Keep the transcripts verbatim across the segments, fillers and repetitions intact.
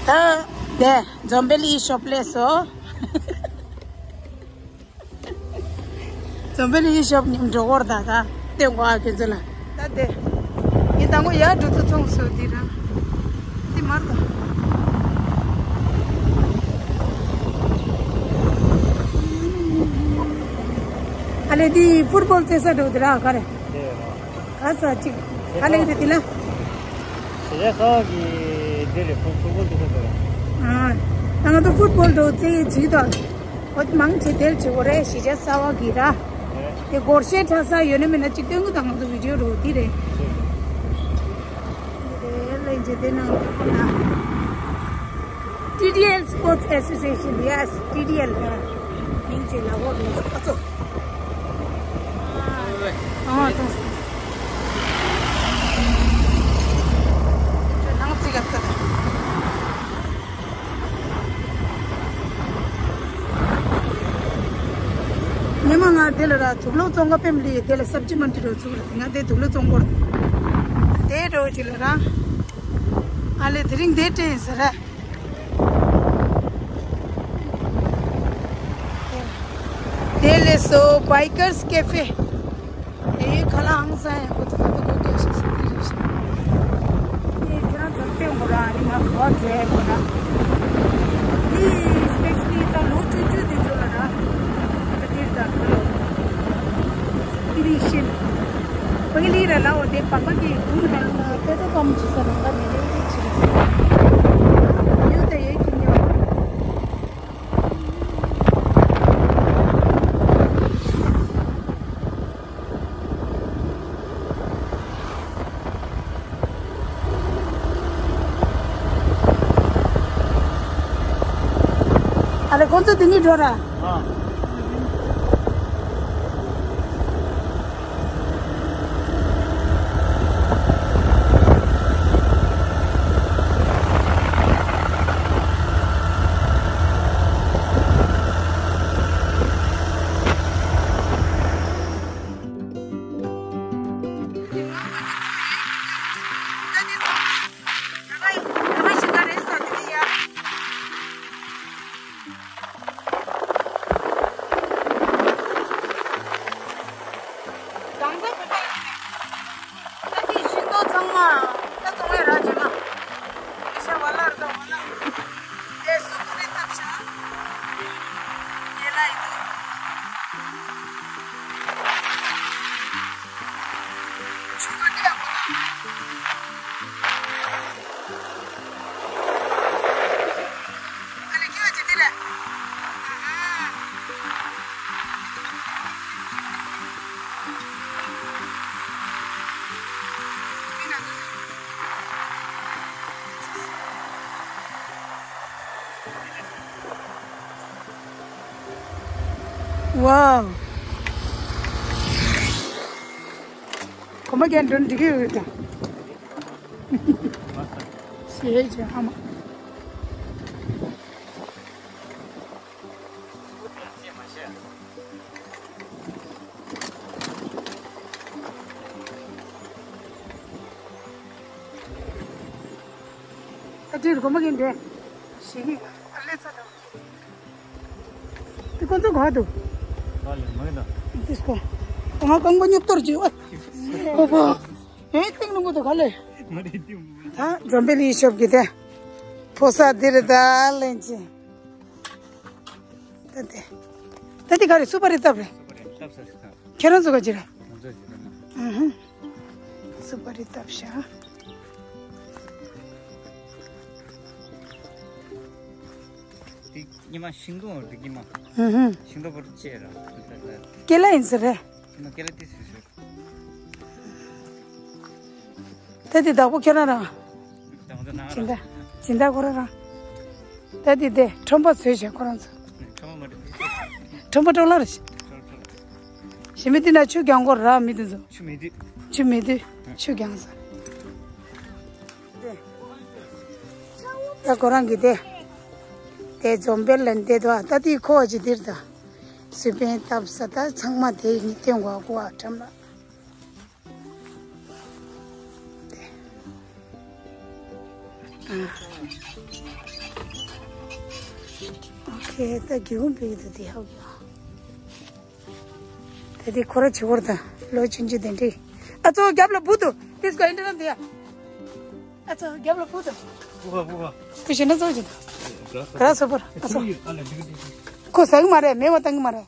ད་དེ་འཛོམས་པའི་ལི་ཤོབ་ལས་སོ། འཛོམས་པའི་ལི་ཤོབ་ཉིན་འགྲོ་བོར་ད་ད་དེ་ངོ་ཨ་ཁྱོད་ཚོ་ལ་ད་དེ་ཡིན་ད་ངོ་ཡར་འགྲོ་ཚོ་ཚོང་སོ་དེ་ར་དེ་མར་ད། ཨ་ལེ་དེ་ཕུཊ་བོལ་རྩེ་ས་འགྲོ་དེ་ར་ག་རེ། ག་ས་ཅིག་ག་ལེགས་དེ་དེ་ལ། ཞེ་ས་གི་དེ་རེད། ཕུ་ཕུ་བོལ་དེ་ས་དེ་རེད། ཨ་ད་ང་ཚོ་ཕུཊ་བོལ་འགྲོ་རྩེ་ཡི་ཇི་དང་། ཨོ་དེ་མང་ཆེ་དེར་བྱེད་དགོས་རེད། གཞིས་ཆགས་གསར་བ་གི་ར། དེ་སྒོར་གཞས་འཁྲབ་ས་ཡོད་ན་མེད་ན་གཅིག་སྟོན་གི་དང་ང་ཚོ་བི་ཌིའོ་རོ་དེ་རེད། དེ་རེད་ལེན་བྱེད་དེ་ནང་ཁོ་ན། ཊི་ཌི་ཨེལ Sports Association, yes, ཊི་ཌི་ཨེལ་མིང་ཅེ་ལ་ཧོ་རེད། ཨ་ཙོ། ཨ་ཙོ། ཁྱོད་ནང་ཚིག་ག་ཁ་ད། ཉི་མ་ང་དེ་ལ་ར་དུག་ལོག་བཙོང་ག་ཕེམ་ལི་དེ་ལ་སབ་ཇི་མན་ཌི་རུ་ཚུགས་ར། ང་དེ་དུག་ལོག་བཙོང་གོ་ར། དེ་རོ་ཅི་ལ་ར། ཨ་ལེ་དེ་རིང་དེ་དྲན་ཟེར་ར། དེ་ལས་སོ་Bikers Cafe། དེའི་ཁ་ལག་ཧང་སང་ཡག་པོ་འདུག་ད་ལྟ་སྒོ་རྒྱག་ཤག་ཟེར་གྱི་རེད་ཤག་དེ་ཁྱེད་རང་ཚོ་སྟོན་དགོས་ར། ཨ་ནི་ང་ག་པར་འགྲོ་ཡག་དགོས་ར། དེ་especially ད་ལོ་ཆུང་ཆུང་དེ་ཚོ་ལ་ར། ད་དེར་ད་ཁ་ལོ། དེ་རིང་ཤིན། ཕ་གི་ལི་ར་ལ་འོ་དེ་པ་པ་གི་གུར་ར་ལ་དེ་ད་ཀམ་ཅི་ས་རང་ག་ནས་ལེ་ལེ་ཅི་རེད། ཡོད་ད་ཡོད་ཀྱི་ཉོ། ཨ་ལེ་ཁོང་ཚོ་དེ་ནས་འགྲོ་ར། ཨ། ད་དེ་ཤིང་ཏོག་ཚང་མ་ད་ཚང་མ་ར་ཇེ་མ། ཨེ་ཤ་བ་ལར་དང་བ་ལར། དེ་སུ་པ་རི་ཐབ་ཤ། ཡེ་ལ་ཡི་དུ། ཆུ་ཀ་ཏི་ཡ་པོ་ད། ཨ་ལེ་ཁྱོད་ཀྱི་དེ་རེད། ཝའོ། གོམ་པ་རྒྱག་འགྲོ་འགྲིག་གི་ཡོད་ཀྱང་། ཞེས་བྱ་ཨ་མ། ད་དུས་གོམ་པ་གིན་འདྲེ། ཞེས་ཀྱི་ཨ་ལེ་ཚ་དང་། དེ་ཁོ་ཚོ་ག་འདུག་ག་ལེ་མ་གི་ད། དེ་སྐོ། ང་རྐང་པ་སྙོབ་གཏོར་བྱེད་ཨ། ཨོ་པོ། ཨེ་ཏིང་ནུ་མོ་དུ་ག་ལེ། ང་རེད་དེ་མོ། ད་འཛོམས་པའི་ལི་ཤོབ་ཀྱི་དེ། ཕོ་ས་དེ་རེད་ད་ལེན་ཅི། ད་དེ། ད་དེ་ག་རེ་སུ་པ་རི་ཏབ་རེད། སུ་པ་རི་ཏབ་ས་རེད་ད། ཁྱེད་རང་ཚོ་ག་ཅི་རེད། ང་ཚོ་ཅི་རེད་ན། ཨུ་ཧུ། སུ་པ་རི་ཏབ་ཤ། དེ་ཉི་མ་ཤིང་སྡོང་རིགས་ཉི་མ། ཧུ་ཧུ། ཤིང་སྡོང་བར་བཅད་ར། ཀེ་ལ་ཡིན་ཟེར་རེད། ཉི་མ་ཀེ་ལ་ཏི་སི་ཟེར། ད་དེ་བདག་པོ་ཁྱེད་རང་རང་། བདག་པོ་ན་སྦྱིན་བདག་སྦྱིན་བདག་ཁོ་རང་རང་། ད་དེ་དེ་ཁྲོམ་པ་བཟོས་བྱས་ཁོ་རང་ཚོ། ཁྲོམ་པ་མ་རེད། ཁྲོམ་པ་ཀྲོག་ལ་རེད། ཞི་མི་དེ་ན་ཆུ་རྒྱང་སྐོར་ར་མི་དེ་ཚོ། ཆུ་མེད་དུས། ཆུ་མེད་དུས་ཆུ་རྒྱང་ས། ད་ཁོ་རང་གི་དེ། དེ་འཛོམས་པའི་ལན་དེ་དོ་ད་དེ་ཁོ་ཅི་དེར་ད། སུ་པན་བཏབ་ས་ད་ཚང་མ་དེ་ཉིད་སྟོན་གོ་གོ་ཨ་ཁྲམ་ལ། དེ། ཨ། ཨོ་ཁེ། ད་གི་ཧུམ་པེ་དུ་དེ་ཧའོ་གི། ད་དེ་ཁོ་ར་ཆི་བོར་ད་ལོ་ཆུང་ཆུང་དེ་འདྲི། ཨ་ཚོ་རྒྱབ་ལ་བུ་དུ་དེས་ག་ཨིན་ཏྲ་དེ་ཡ། ཨ་ཚོ་རྒྱབ་ལ་བུ་དུ། བུ་བ་བུ་བ། བུ་ཞེ་ན་ཚོ་ཅི་ད། ག་ར་སོ་པར་ཨ་ཚོ། ཁོ་ཟ་གི་མ་རེད། མེ་བ་བཏང་གི་མ་རེད།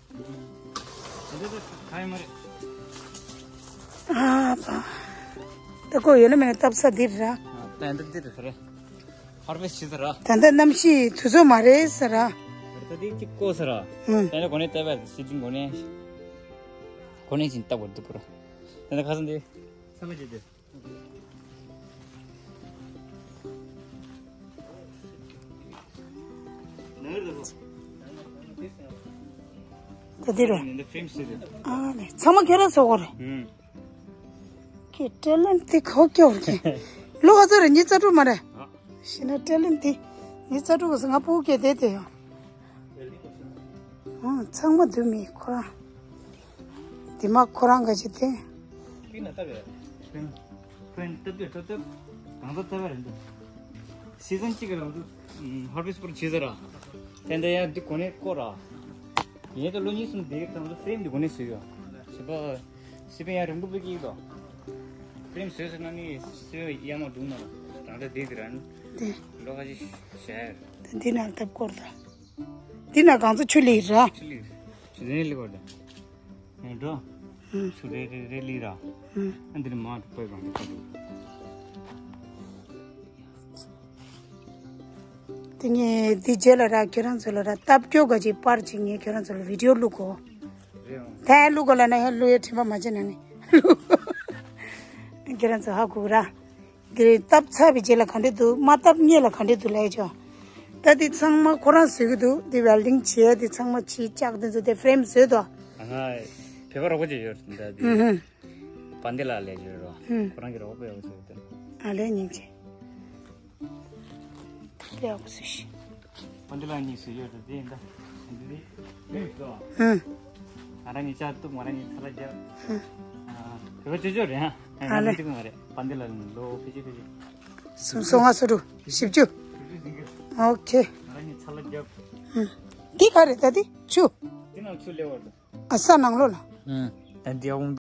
ཨ་པ། ད་ཁོ་ཡོད་ན་མེད་ན་སྟབས་ས་འདིར་ར། ད་འདི་འདིར་ར། ཧར་བེ་སི་ཟེར་ར། ད་ལྟ་གནམ་གཤིས་དུས་ཚོད་མ་རེད་ཟེར་ར། ད་དེ་གཅིག་བཀོ་ཟེར་ར། ཨུམ། ད་ལྟ་གོ་ནས་བལྟས་པ་སི་ལིང་གོ་ནས། གོ་ནས་ཅིན་ལྟ་བར་འདུག་གོ་ར། ད་ལྟ་ཁ་སང་དེ། ས་མ་བྱེད་དེ། ད་དེ་ར། འདི་ཕྲེམ་ཟེར་ར། ཨ་ནི་ཚང་མ་ཁྱེད་རང་ཚོ་གོ་རེད། ཨུམ། ཀྱེ་ཀྲེ་ལེན་དེ་ཁོ་སྐྱོ་བར་ཀྱེ། ལོ་ག་ཚོད་རེད། ཉི་ཤུ་རྩ་དྲུག་མ་རེད། ཤི་ན་ཀྲེ་ལེན་དེ་ཉི་ཤུ་རྩ་དྲུག་གི་ང་སྤུ་གུ་སྐྱེས་དེ་དེ་ཡོང་། ཨང་ཚང་མ་འདུག་མི་ཁོ་རང་། དེ་མ་ཁོ་རང་ག་ཅི་དེ། ཀི་ན་ལྟ་བས། ཕན་ཕན་ཏབ་ཏབ་ཏབ་ཏབ་གང་ལྟར་ལྟ་བས་རེད་འདུག་སི་ཛན་གཅིག་གི་རང་དུ་ཧར་བེ་སི་པོར་བྱེད་ཟེར་ར། དེ་འདྲ་ཡང་འདི་གོ་ནས་བཀོ་ར། ཡིན་ད་ལོ་གཉིས་གསུམ་དེ་གི་ཙམ་དུ་ཕྲེམ་འདི་གོ་ནས་བཟོས་ཡོད། བྱས་པ། སི་པན་ཡང་རིང་པོ་པའི་ཀིག་དོ། ཕྲེམ་བཟོས་ཟེར་ན་ནི་སི་པན་ཡ་མ་འདུག་ན་རང་འདྲ་བསྡད་དེ་ར་ནི། དེ། ལོ་ཁ་ཅིག་བྱས། དེ་འདི་ནང་ལྟ་བསྐོར་ད། འདི་ནང་གང་ཚོ་ཆུ་ལི་ར། ཆུ་ལི། ཆུ་ལི་ལི་བར་ད། ཡང་འགྲོ། ཧུམ། ཆུ་རེ་རེ་རེ་ལི་ར། ཧུམ། ཨ་འདིར་མ་འགྲོ་པའི་གང་འགྲོ། དེ་ངས་འདི་རྗེས་ལ་ར་ཁྱེད་རང་ཚོ་ལ་ར་སྟབས་སྐྱོ་ག་ཅིག་པར་ཅིག་ངས་ཁྱེད་རང་ཚོ་ལ་བི་ཌི་ཡོ་བླུག་གོ། རེད་ཨང་། ད་བླུག་གོ་ལ་ན་ཡང་བླུག་ཡའི་དྲན་པ་མ་བྱེད་ན་ནི། ཁྱེད་རང་ཚོ་ཧ་གོ་ར། འདི་རེད། བཏབ་ཚར་བའི་རྗེས་ལ་ག་འདྲ་འདུག་མ་བཏབ་སྔོན་ལ་ག་འདྲ་འདུག་ལབ་ཡ་ཅོ། ད་འདི་ཚང་མ་ཁོ་རང་བཟོས་ཀྱི་འདུག་འདི་ཝེལ་ཌིང་བྱས་འདི་ཚང་མ་ཕྱིའི་ལྕགས་འདི་ཚོ་དེ་ཕྲེམ་བཟོས་དོ། ང་བོད་པ་རོགས་པ་ཅིག་ཡོད་འདི། ཨུ་ཧུམ། པན་དེ་ལ་ལས་ཡོད་རོ། ཧུམ། ཁོ་རང་གི་རོགས་པ་ཡོད་ཟེར་ཏེ། ཨ་ལས་ཉིན་ཅིག་དེ་ཡག་པོ་བཟོས་ཤིག་པན་དེ་ལ་གཉིས་སུ་ཡོད་དེ་འདི་ཡིན་ད། འདི་འདི་མི་ཡོད་དོ། ཧུམ། ང་རང་གཉིས་ལྕགས་གཏུབ། ང་རང་གཉིས་ཚ་ལ་རྒྱབ། ཧུམ། ཨ་བོད་པ་ཅོ་ཅོ་རེད་ཧ། ཨ་ལས། ང་རང་གཉིས་གཅིག་མ་རེད། པན་དེ་ལ་ལོ་ཕི་ཅི་ཕི་ཅི། སུམ་སོ་ལྔ་སོ་དྲུག་བཞི་བཅུ། ཨོ་ཁེ། ང་རང་གཉིས་ཚ་ལ་རྒྱབ། ཧུམ། འདི་ག་རེད་ད་འདི་ཆུ། འདི་ནང་ཆུ་ལེ་བར་དུ། ཨ་ས་ནང་ལོགས་ལ། ཨུམ། ད་འདི་ཨ་འོང་།